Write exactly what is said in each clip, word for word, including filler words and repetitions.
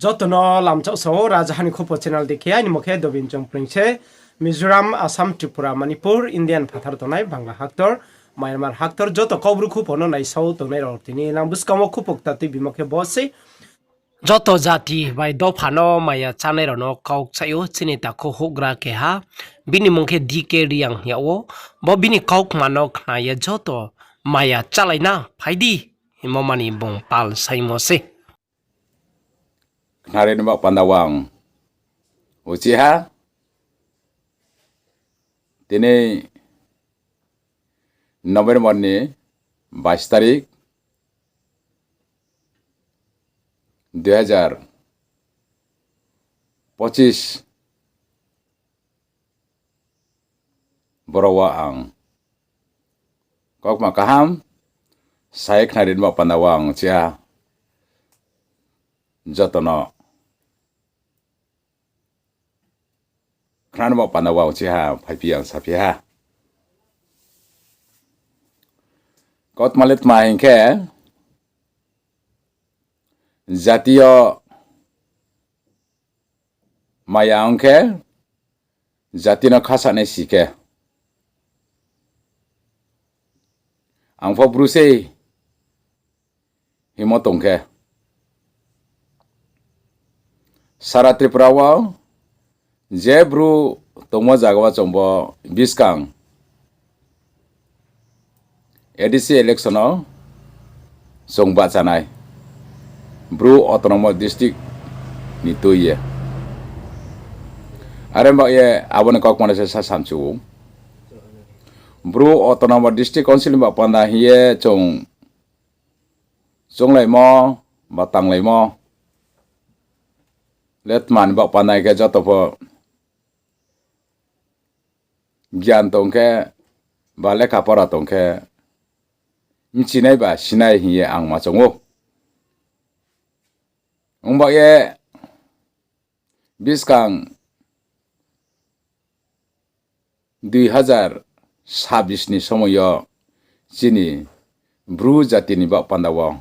Joto no lamchak sao, Rajaha ni Khupo channel dei khe, aini mo khe Dobin Chongpring se. Mizoram, Assam, Tripura, Manipur, Indian phathar tongnai Bangla haktor, Myanmar haktor, joto Kaubru Khupo no naisao tongnai rao tini nang buskang wo khupo kta tuibimo khe bo sei. Joto jati bai dopha no maya chánai rao no kau kchaih ou, chini takhu houhgra keha. Bini mung khe D K Reang hing yag ou. Bo bini kaukma no khna ye joto maya chálai na phai di hingmo mani bung pal saingmo sei. Khnari ni baoh panda wo ang uchih ha. Tini November ni bais tarik, dui hajar pochis boro wo ang kaukma kaham sa ye khnari ni baoh panda wo ang uchih ha. Joto no khnari ni baoh panda wo ang uchih ha, phaiphi ang saphi ha. Kautma le tma hing khe, jati yo maya ong khe, jati no khasanai si khe, ang pho Bru sei hingmo tong khe, sara Tripura wo je Bru tongmo zaga wo chung bo buskang A D C election no chung bahchanai, Bru Autonomous District ni tui ye. Are baoh ye abo ni kaukma no se sa samchu ou. Bru Autonomous District Council ni baoh panda hing ye chung chounglaimo ba tanglaimo le tma ni baoh panda hing khe, joto pho gian tong khe ba lekha pora tong khe, bchinai ba sinai hing ye ang ma choung ou. Ong baoh ye buskang dui hazar sabis ni somoi yo chini Bru jati ni baoh panda wo,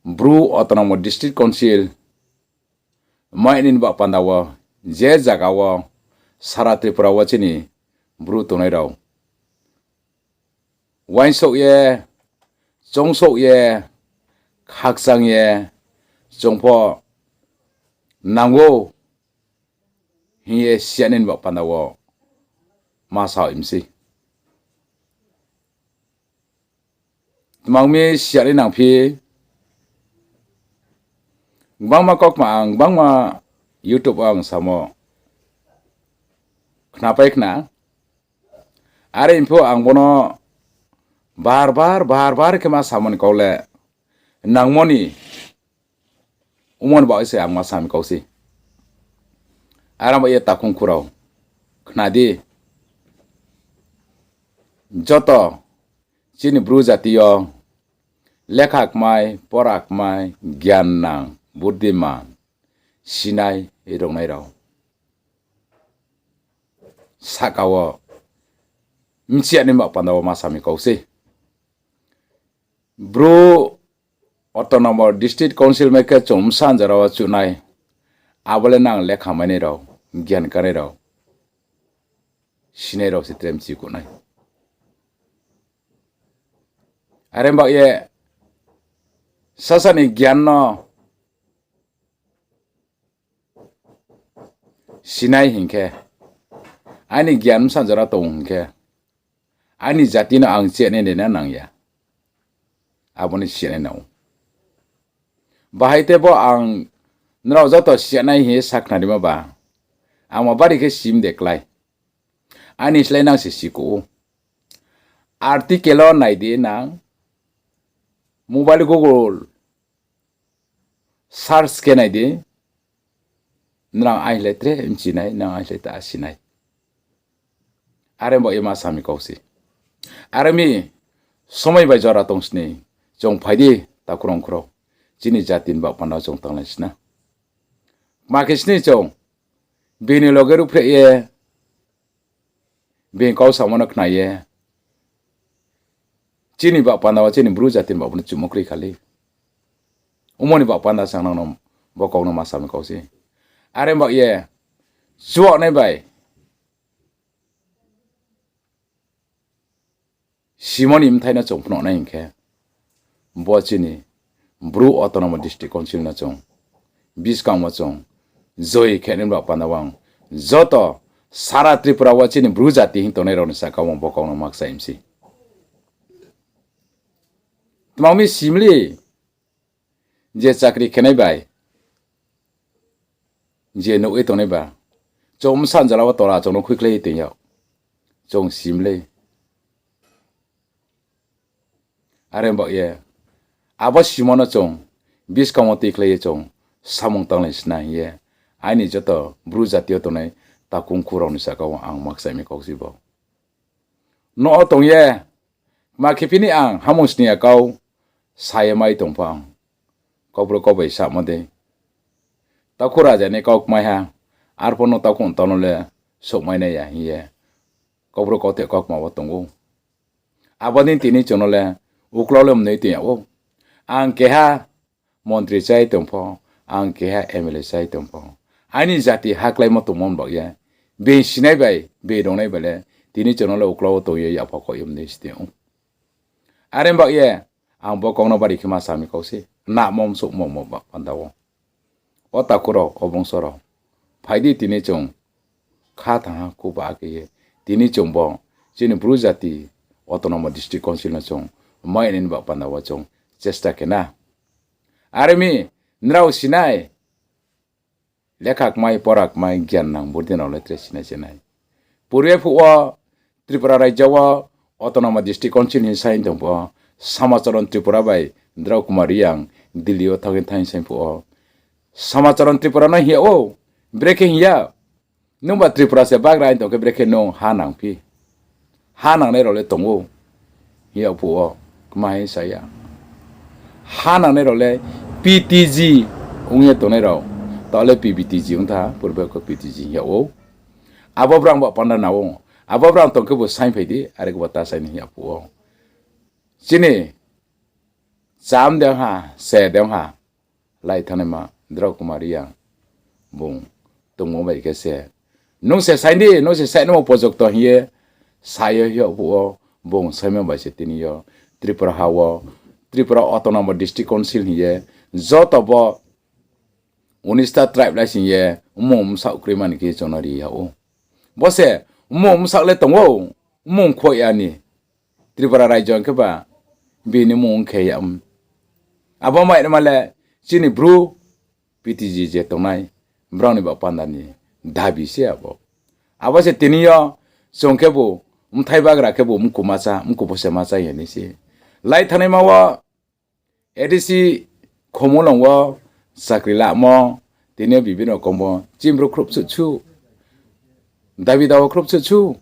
Bru Autonomous District Council mai ni baoh panda wo, je zaga wo sara Tripura wo chini Bru tongnai rao uaingsouh ye, choungsouh ye, khakchang ye, chung pho nang ou hing ye siyanai ni baoh panda wo ma sa mi sei. Tma ong mi siyanai nangphi, gbangma kaukma ang gbangma YouTube wo ang samo khnapai khna. Are pho ang bono bar bar, bar bar khe ma samo ni kau le nangmo ni, omo ni baoh se ang ma sa mi kau sei. Are baoh ye takhung khurao, khna di. Joto chini Bru jati yo lekha kmai, pora kmai, gyan nang, buddiman, sinai rongnai rao sahka wo bchiyani baoh panda wo ma sa mi kau sei. Bru Autonomous District Council mai khe chung bsa jora wo chuhnai, abo le nang lekha mainai rao, gyan kanai rao, sinai rao se tre bchi kuh nai. Are baoh ye sasa ni gyan no sinai hing khe, aini gyan bsa jora tong hing khe, aini jati no ang chehnai de na nang ya, abo ni sinai nang ou. Bahai te bo ang nrao joto siyanai hing ye sakhnarimo ba, ang ma bari khe sim de klái. Aini slái nang se si kuh ou. Article wo nai di nang, mobile Google search khe nai di, nrang aini slái tre bchi nai, nrang aini slái ta si nai. Are baoh ye ma sa mi kau sei. Are mi somoi bai jora tong sni, chung phai di, takhurao khurao, chini jati ni baoh panda wo chung tanglai sna. Kma khe sni chung, bini loge ruhphreh ye, bini kau samo no khna ye, chini baoh panda wo, chini Bru jati ni baoh panda wo chumo kroi khali. Omo ni baoh panda se ang nang no Bo kau no ma sa mi kau se. Are baoh ye, chuaonai bai simo ni bthai no chung phnuh nai hing khe, bo chini Bru Autonomous District Council no chung buskang wo chung joi khe nai ba panda wo ang joto sara Tripura wo chini Bru jati hing tongnai rao ni sahka wo bo kau no ma kchaih mi se. Tma mi sim le, je chakri khenai bai, je nouh ye tongnai ba, chung bsa jala wo tola chung no khuikhlai ye tong yag, chung sim le. Are baoh ye, abo simo no chung buskang wo tuikhlai ye chung samung tanglai sna hing ye, aini joto Bru jati yo tongnai takhu mkhu rao ni sahka wo ang ma kchaih mi kau se bo. Nouh wo tong ye, ma khe phi ni ang hamung sning ya kau sa ye mai tong pho ang, Kaubru kau bai samo dei. Takhu raja ni kau kmai ha, arphuh no takhu tang no le souhmai nai ya hing ye, Kaubru kautheh kaukma wo tong ou. Abo dei tini chung no le uklau le mnoi tong yag ou. Ang keha montri chai tong pho, ang keha M L A chai tong pho, aini jati hakláimo tongmo ni baoh ye, being sinai bai, being rongnai bai le, tini chung no le uklau wo tong ye yapha khaoh ye mnoi si tong ou. Are baoh ye, ang bo kau no bari khe ma sa mi kau se, namo msouhmo mo ba panda wo. O takhu rao, o bongso rao, phai di tini chung kha thang ha khuba khe ye, tini chung bo chini Bru jati Autonomous District Council no chung mai nai ni ba panda wo chung chesta khe na. Are mi, nrao sinai, lekha kmai, pora kmai, gyan nang burdin rao le tre sinai sinai. Purbe phuh wo Tripura rajya wo Autonomous District Council hing saing tong phuh wo, Samacharan Tripura bai Drao Kumar Reang Delhi wo thanng ye thanng saing phuh wo, Samacharan Tripura no hing yag ou, brekhe hing ya, nungba Tripura se bagra hing tong khe brekhe nung ha nang phi. Ha nangnai rao le tong ou. Hing yag phuh wo, kma hing sa ya. Ha nangnai rao le P T G ong ye tongnai rao. Taoh le P B T G ong tha, purbe khe P T G hing yag ou. Abo brang ba panda na ou. Abo brang tong khebu saing phai di, are khe bo ta saing ni hing yag phuh wo. Chini cham de ong ha, se de ong ha, lai thanngnaima Drao Kumar Reang bung tongmo bai khe se, nung se saing di, nung se saingnaima upojukto hing ye sa ye hing yag phuh wo, bung saingmo bai se tini yo Tripura ha wo, Tripura Autonomous District Council hing ye, joto bo unis ta tribe lai sing ye mmung bsaoh kroima ni khe chung no ri yag ou. Bo se mmung bsaoh le tong ou, mmung khoih ya ni. Tripura rajyo hing khe ba bini mmung khe ya. Abo mai naima le chini Bru P T G je tongnai, brao ni ba panda ni dabi se abo. Abo se tini yo chung khebu mthai bagra khebu mku ma chá, mku pho se ma chá ya ni se. Lai thanngnaima wo A D C Khumulwng wo chakri lamo, tini yo bibino kom wo chini Bru khrup suh chu, dabi dawa khrup suh chu.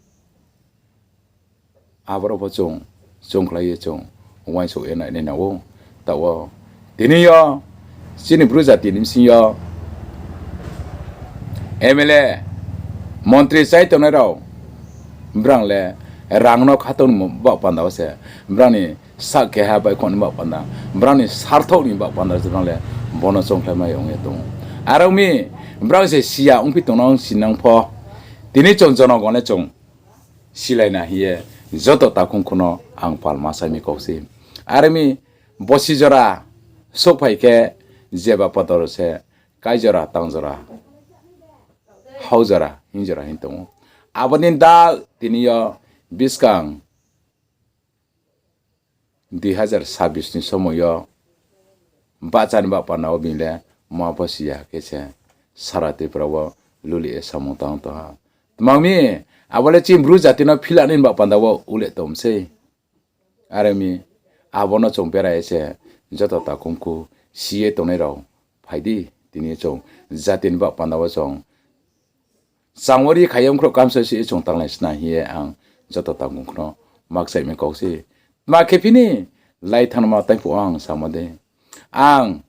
Aboro pho chung, chung khlai ye chung uaingsouh ye nai nai nang ou. Taoh wo tini yo chini Bru jati ni bsing yo M L A, montri chai tongnai rao, brang le rang no khatung ni baoh panda wo se, brang ni sak keha baihkhouh ni baoh panda, brang ni sarthouh ni baoh panda se brang le bono choungkhlaimai ong ye tong ou. Are ong mi, brang se siya ongphi tongnang sinang pho, tini chung jonogon le chung silai na hing ye joto takhungkhu no ang palma sai mi kau se. Are ong mi, bosi jora souhphai khe jeba podor se, kai jora, tang jora, hao jora, hing jora hing tong ou. Abo ni da tini yo buskang dui hazar sabis ni somoi yo bahcha ni baoh panda wo bini le ma pho siya khe se sara Tripura wo luli ye samung tang tong ha. Tma ong mi, abo le chini Bru jati no phila nai ni baoh panda wo ule tong sei. Are ong mi, abo no chung bera ye se joto takhungkhu si ye tongnai rao phai di, tini yo chung jati ni baoh panda wo chung chang wo ri kha ye ongkhrouh kamsa si ye chung tanglai sna hing ye ang joto takhungkhu no makchaih mi kau se. Tma khe phi ni lai thanngnaima taiphuh wo ang samo dei. Ang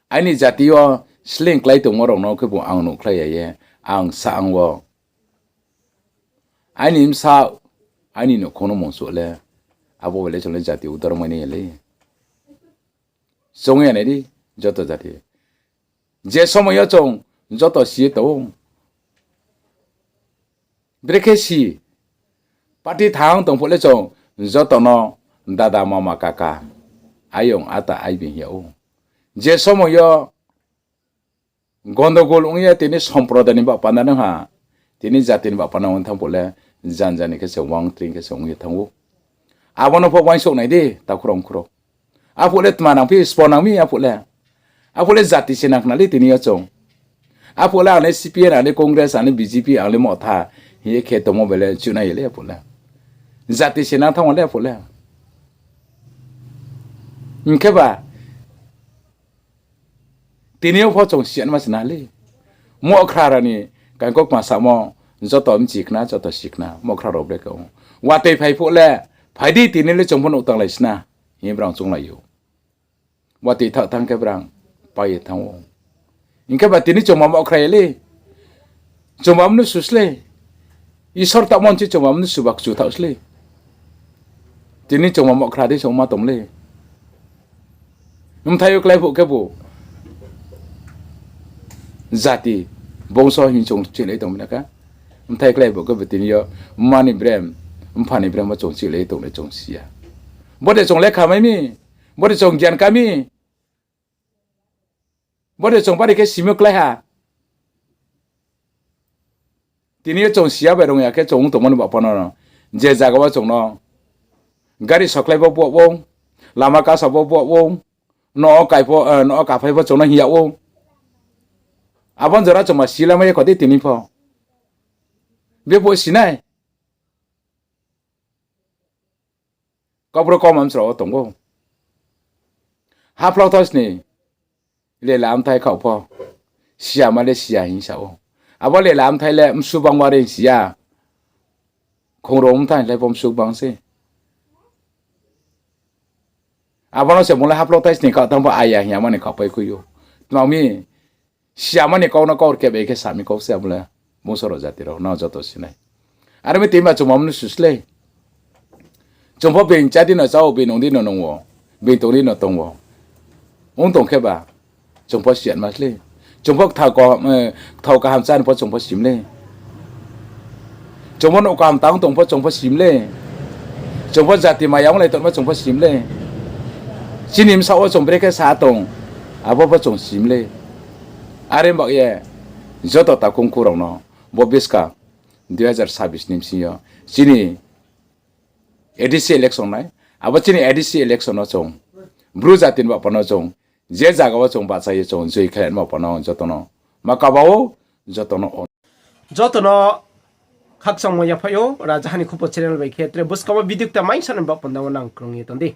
aini jati yo sleing klái tongmo rao no khebu ang nuhkhlai ya ye, ang saang wo aini bsa, aini nouhkhong no mungsuh le, abo bai le chung le jati udar mai nai ya le. Chung ya nai di, Joto jati. Je somoi yo chung joto si ye tong ou. Brekhe si, party thang tong phuh le chung joto no dada, mama, kaka, ayong, ata, aibi hing yag ou. Je somoi yo gondogol ong ye tini somproda ni baoh panda no ha, tini jati ni baoh panda ong thanng phuh le, janja ni khe se wang tring khe se ong ye thanng ou. Abo no pho uaingsouh nai di, takhu rao mkhu rao. Aphuh le tma nang phi, sbo nang mi aphuh le. Aphuh le jati se nang khna le tini yo chung. Aphuh le ang le C P M, ang le Congress, ang le B J P, ang le Motha hing ye khe tongmo bai le chuhnai ye le aphuh le. Jati se nang thanng le aphuh le. Hing khe ba, tini yo pho chung siyanma se na le. Mohkra rao ni kaingkau kma samo joto mchi khna, joto si khna, mohkra rao brekhe ong. Watoi phai phuh le, phai di tini le chung pho nouh tanglai sna, hing ye brang chounglai ou. Watoi thaoh thanng khe brang pai ye thanng ou. Hing khe ba tini chungba mohkra ye le. Chungba mnusu sle. Isor taohmo nchi chungba mnusu ba kchu thaoh sle. Tini chungba mohkra dei se ongma tong le. Bthai yo klái phuh khebu jati, bongso hing chung chihlai tong mi na kha. Bthai klái phuh khebu tini yo mma ni brem, mpha ni brem bo chung chihlai tong le chung si ya. Bo de chung lekha mai mi, bo de chung gian ka mi, bo de chung bari khe simi klái ha. Tini yo chung si ya bai rung ya khe chung ong tongmo ni baoh panda no, je zaga wo chung no gari sokhlai pho buah ou, lama kasa pho buah ou, no wo kai pho, eh, no wo kaphai pho chung no hing yag ou. Abo ni jora chungba si lamai ye kho di tini pho. Bephuh si nai. Kaubru kaumam srao wo tong ou. Haphlao thai sni lela bthai khaoh pho, si ya ma le si ya hing sa ou. Abo lela bthai le msu bang wa reing si ya. Khongrao bthai le pho msu bang se. Abo no se bung le haphlao thai sni khaoh thanng pho aya hing ya ma ni khaohpai khui ou. Tma ong mi, si ya ma ni kau no kau rkhe bai khe sa mi kau se abo le. Bung soro jati rao no joto si nai. Are mi tini ba chungba mnusu sle. Chung pho being chá di no chá ou, being nung di no nung ou, being tong di no tong ou. Ong tong khe ba, chung pho siyanma sle. Chung pho kthao kaham, eh, kthao kaham chá ni pho chung pho sim le. Chung pho nouh kaham tang tong pho chung pho sim le. Chung pho jati maya onglai tongmo chung pho sim le. Chini bsaoh wo chung brekhe sa tong, abo pho chung sim le. Are baoh ye, joto takhu mkhu rao no, bo buskang dui hazar sabis ni bsing yo chini A D C election nai. Abo chini A D C election no chung, Bru jati ni baoh panda no chung, je zaga wo chung bahcha ye chung joi khe ni baoh panda no joto no ma kaba ou, joto no o. Joto no khakchangmo yaphai ou, Rajaha ni Khupo channel bai khe tre buskang wo video kta maingsa ni baoh panda wo nang krung ye tong di.